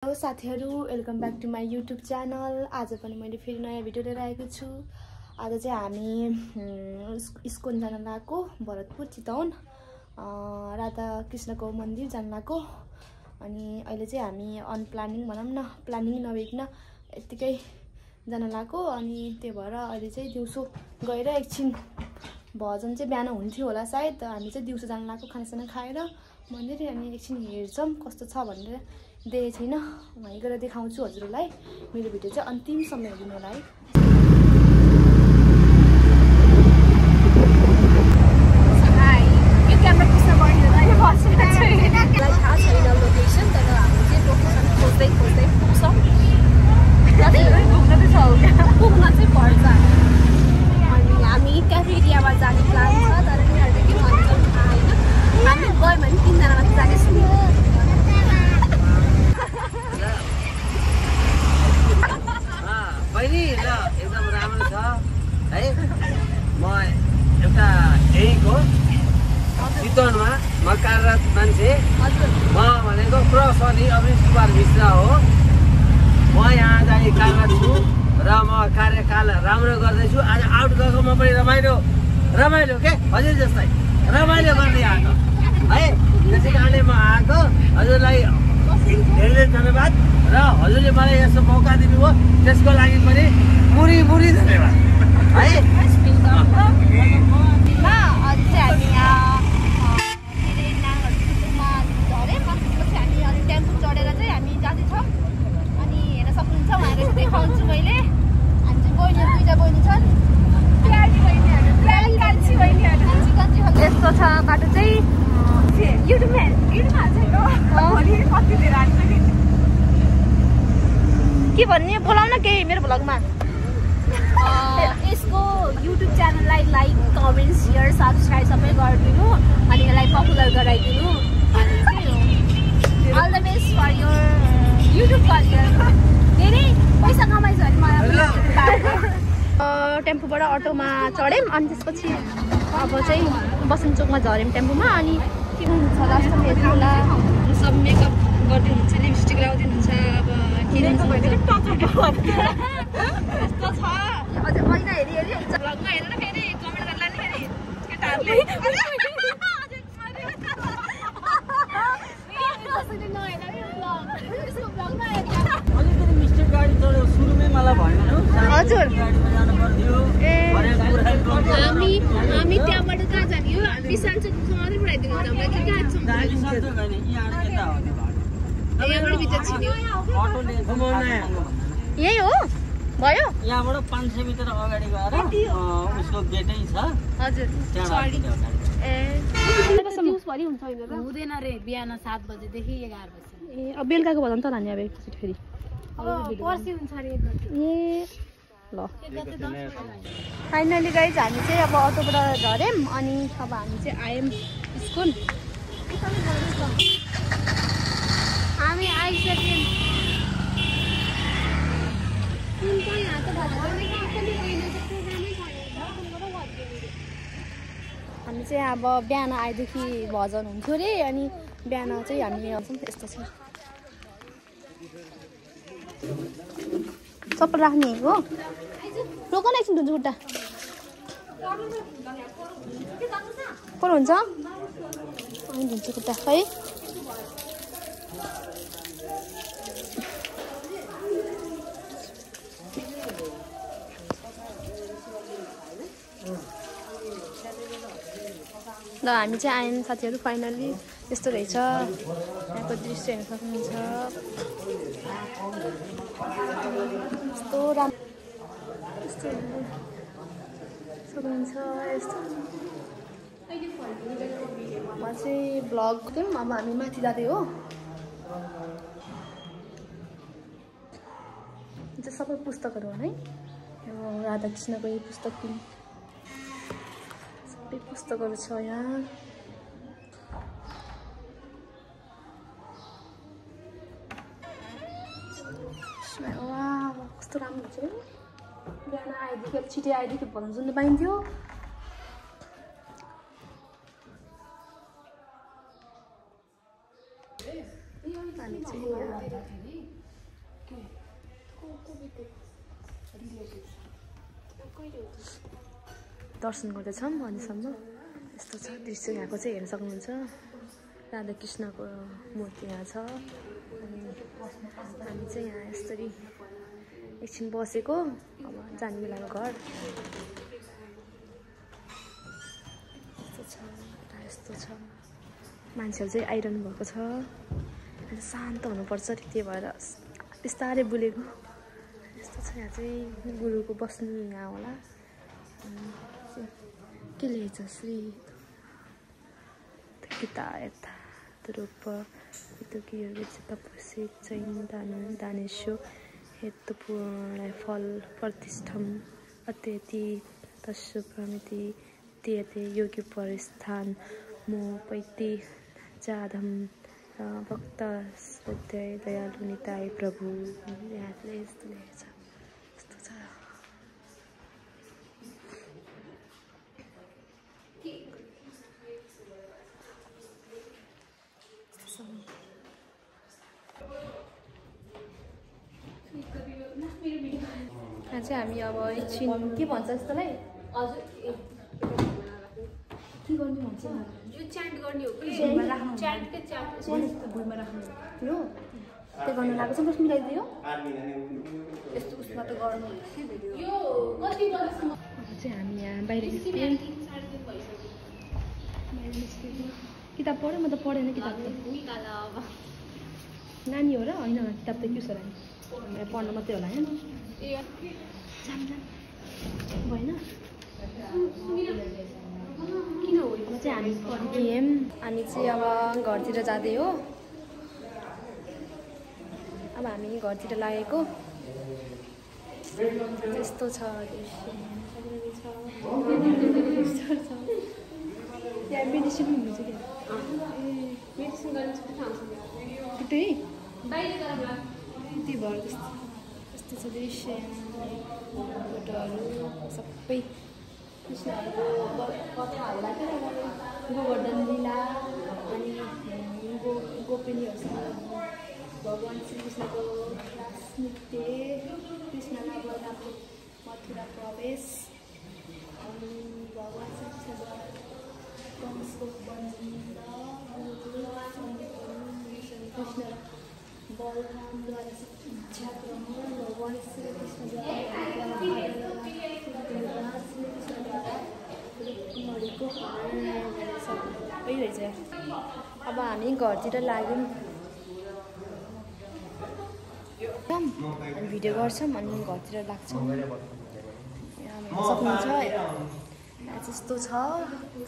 Hello साथीहरु, welcome back to my YouTube channel. आज पनि मैले फेरि नयाँ भिडियो लिएर आएको छु। आज चाहिँ हामी इस्कन जान लागेको, भरतपुर चितवन राधा कृष्णको मन्दिर जान लागेको। अनि अहिले चाहिँ हामी अनप्लानिङ भनौँ न, प्लानिङ नभइकन यतिकै जान लागेको। अनि त्यही भएर अहिले चाहिँ दिउँसो गएर एकछिन भजन चाहिँ बिहान हुन्थ्यो होला सायद, हामी चाहिँ दिउँसो जान लागेको खानासाना खाएर मन्दिर। अनि एकछिन हेर्छौँ कस्तो छ भनेर देखेको छैन, वहीँ गएर देखाउँछु हजुरहरूलाई। मेरो भिडियो चाहिँ अन्तिमसम्म हेरिदिनु होला है। हामी क्याफे एरियामा जाने प्लान छ, तर उनीहरूले के भन्छन् थाहा होइन। हामी गयो भने 3 जना मात्र जानेछौँ। बहिनी ल एकदम राम्रो छ है। म एउटा यहीँको चितवनमा म कार्यरत मान्छे। म भनेको प्रहरी अभिष कुमार मिश्र हो। म यहाँ चाहिँ कार्यरत छु र म कार्यकाल राम्रो गर्दैछु। आज आउट गएको म पनि रमाइलो के हजुर जस्तै रमाइलो गर्दै आएको है। त्यसै कारणले म आएको। हजुरलाई धेरै धन्यवाद र हजुरले मलाई यस्तो मौका दिनुभयो, त्यसको लागि पनि मुरी धन्यवाद है। टेम्पो चढेर चाहिँ हामी जाँदैछौँ। अनि हेर्न सक्नुहुन्छ, उहाँहरू देखाउँछु मैले। हामी चाहिँ दुईटा बहिनी छन्। यस्तो छ बाटो चाहिँ। के भन्ने बोलाउन केही मेरो भ्लगमा। यसको युट्युब च्यानललाई लाइक, कमेन्ट, सेयर, सब्सक्राइब सबै गरिदिनु। अनि यसलाई पपुलर गराइदिनु। All the best for your YouTube career. धेरै पैसा कमाइछ भने मलाई टेम्पोबाट अटोमा चढ्यौँ। अनि त्यसपछि अब चाहिँ बसन्त चोकमा झऱ्यौँ टेम्पोमा। अनि के हुन्छ लास्ट हेर्नु होला। सब मेकअप गरिदिनुहुन्छ, लिपस्टिक लगाइदिनुहुन्छ। अब यस्तो छ अझ महिना हेरी हुन्छ। भ्लगमा हेरेर फेरि कमेन्ट गर्ला नि फेरि केटाहरूले। अलिकति मिस्टेक गाडी चढ्यो सुरुमै मलाई भन्नु। हजुर ए हामी त्यहाँबाट कहाँ जाने हो? हामी सानचोक मात्रै पुऱ्याइदिनुहुन्छ। हामीलाई चाहिँ कहाँ छौँ? यहाँबाट भित्र छिन्यो। यही हो भयो। यहाँबाट 500 मिटर अगाडि गएर उसको गेटै छ। हजुर हुँदैन रे, बिहान 7 बजेदेखि 11 बजे। ए अब बेलुकाको भजन त लाने अब एकचोटि फेरि पर्सि हुन्छ रे। ए ल फाइनली गाइज हामी चाहिँ अब अटोबाट झऱ्यौँ। अनि अब हामी चाहिँ आयौँ स्कुल। हामी आइसक्यौँ। हामी चाहिँ अब बिहान आएदेखि भजन हुन्थ्यो अरे। अनि बिहान चाहिँ हामी यस्तो छ सबै राख्ने हो। रोक न एकछिन, धुन्छु खुट्टा को हुन्छ। अनि धुन्छु खुट्टा है। ल हामी चाहिँ आयौँ साथीहरू फाइनली। यस्तो रहेछ यहाँको दृश्य हेर्न सक्नुहुन्छ। यस्तो राम्रो यस्तो सक्नुहुन्छ। यस्तो म चाहिँ भ्लग दिउँ। अब हामी माथि जाँदै हो। चाहिँ सबै पुस्तकहरू हो है। यो राधा कृष्णको यो पुस्तक पनि सबै पुस्तकहरू छ यहाँ। कस्तो राम्रो हुन्छ नि। बिहान आएदेखि अब छिटै आएदेखि भजन सुन्नु पाइन्थ्यो। हामी चाहिँ दर्शन गर्दैछौँ अहिलेसम्म। यस्तो छ दृश्य यहाँको चाहिँ हेर्न सक्नुहुन्छ। राधाकृष्णको मूर्ति यहाँ छ। अनि हामी चाहिँ यहाँ यसरी एकछिन बसेको। अब जाने बेलामा घर यस्तो छ। मान्छेहरू चाहिँ आइरहनु भएको छ। अन्त शान्त हुनुपर्छ त्यही भएर बिस्तारै बुलेको। यस्तो छ यहाँ चाहिँ गुरुको बस्नु यहाँ होला। के लेखेछ श्री कितायत रूप तपस्वी चैन दानेश्व हेतुपूर्ण फल प्रतिष्ठम अत्यति तस्व प्रमिति त्यते योग्य परिस्थान मोपैति जाधम भक्त श्रद्धेय दयालु निताय प्रभु। यहाँले यस्तो लेखेछ। यस्तो छ। यहाँ चाहिँ हामी अब एकछिन के भन्छ जस्तोलाई के गर्नु भन्छ यो च्यान्ट गर्ने हो कि च्यान्टकै च्यान्ट भुइँमा राख्नु त्यो गर्नु लागेको छ। कस्तो मिलाइदियो यस्तो उसमा त गर्नु यो कति बजेसम्म चाहिँ हामी यहाँ बाहिर निस्क्यौँ। किताब पढ्यो म त पढेन किताब त। नानी हो र होइन किताब त के छ नानी पढ्नु मात्रै होला होइन भएन किन हो चाहिँ हामी पढ्यौँ। हामी चाहिँ अब घरतिर जाँदै हो। अब हामी घरतिर लागेको। त्यस्तो छ यहाँ मेडिसिन हुनु चाहिँ मेडिसिन गर्ने त्यही बाहिर गरौँला त्यही भएर त्यस्तो छ दृश्य। फोटोहरू सबै कृष्णहरूको कथाहरू राखेर गोवर्धन लीला अनि गोपिनीहरूसँग भगवान् श्रीकृष्णको रास नृत्य कृष्णलाई बलरामको मथुरा प्रवेश अनि भगवान् श्रीकृष्णको कंसको बन्द कृष्ण बलरामद्वारा इच्छा ग्रहण भगवान् श्रीकृष्णको सबै रहेछ। अब हामी घरतिर लाग्यौँ। अनि भिडियो गर्छौँ अनि घरतिर लाग्छौँ। सक्नुहुन्छ यहाँ त्यस्तो छ।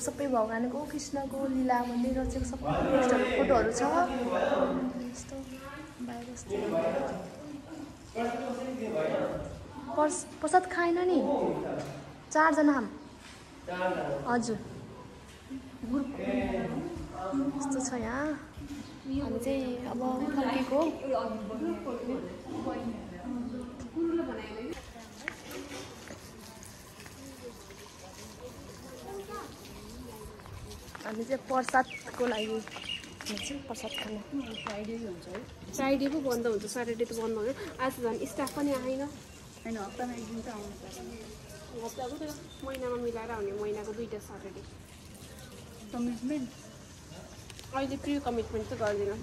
सबै भगवान्को कृष्णको लीला भन्दै रचेको सबै फोटोहरू छ। यस्तो बाहिर प्रसाद खाएन नि 4 जना खाम हजुर। यस्तो छ यहाँ। हामी चाहिँ अब फर्केको। हामी चाहिँ प्रसादको लागि प्रसाद खाना फ्राइडे हुन्छ है। फ्राइडे पो बन्द हुन्छ स्याटरडे त बन्द हुन्छ। आज झन् स्टाफ पनि आएन होइन हप्तामा एक दिन त आउनु पर्छ। हप्ताको त महिनामा मिलाएर आउने महिनाको 2टा स्याटरडे कमिटमेन्ट। अहिले प्रि कमिटमेन्ट चाहिँ गर्दैन।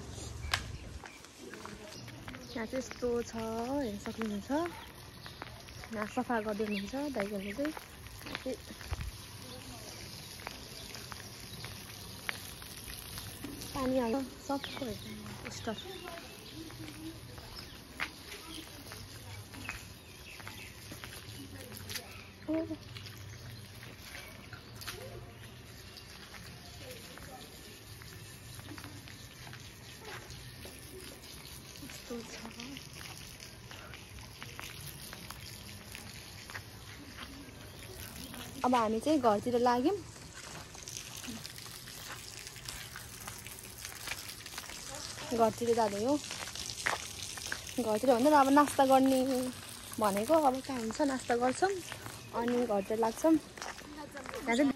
यहाँ चाहिँ यस्तो छ हेर्न सक्नुहुन्छ। यहाँ सफा गर्दै हुनुहुन्छ दाइजनले चाहिँ। पानी हाल्छ सबको स्टफ। अब हामी चाहिँ घरतिर लाग्यौँ। घरतिर जाँदै हो। घरतिर भन्दा अब नास्ता गर्ने भनेको अब कहाँ हुन्छ नास्ता गर्छौँ अनि घरतिर लाग्छौँ। यहाँ चाहिँ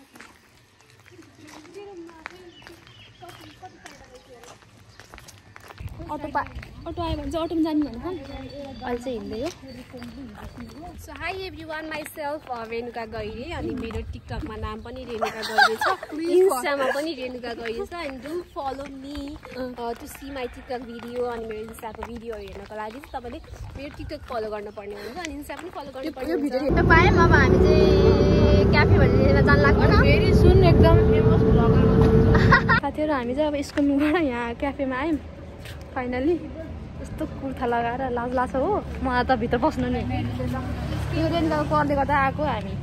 अटो आयो भने चाहिँ अटोमा जाने भनेको अहिले चाहिँ हिँड्दै हो so high everyone myself Renuka गैरी अनि मेरो टिकटकमा नाम पनि रेणुका गैरी छ इन्स्टामा पनि रेणुका गैरी छ and do follow me to see my TikTok video अनि मेरो इन्स्टाको भिडियोहरू हेर्नको लागि चाहिँ तपाईँले मेरो टिकटक फलो गर्नुपर्ने हुन्छ अनि इन्स्टा पनि फलो गर्नुपर्ने हुन्छ पायौँ अब हामी चाहिँ क्याफे भनेर जान लाग्छ भेरी सुन एकदम फेमस भ्लगर साथीहरू हामी चाहिँ अब स्कुलबाट यहाँ क्याफेमा आयौँ फाइनली यस्तो कुर्ता लगाएर लाज लाग्छ हो मलाई त भित्र बस्नु नि यो रेनकाको करले गर्दा आएको हामी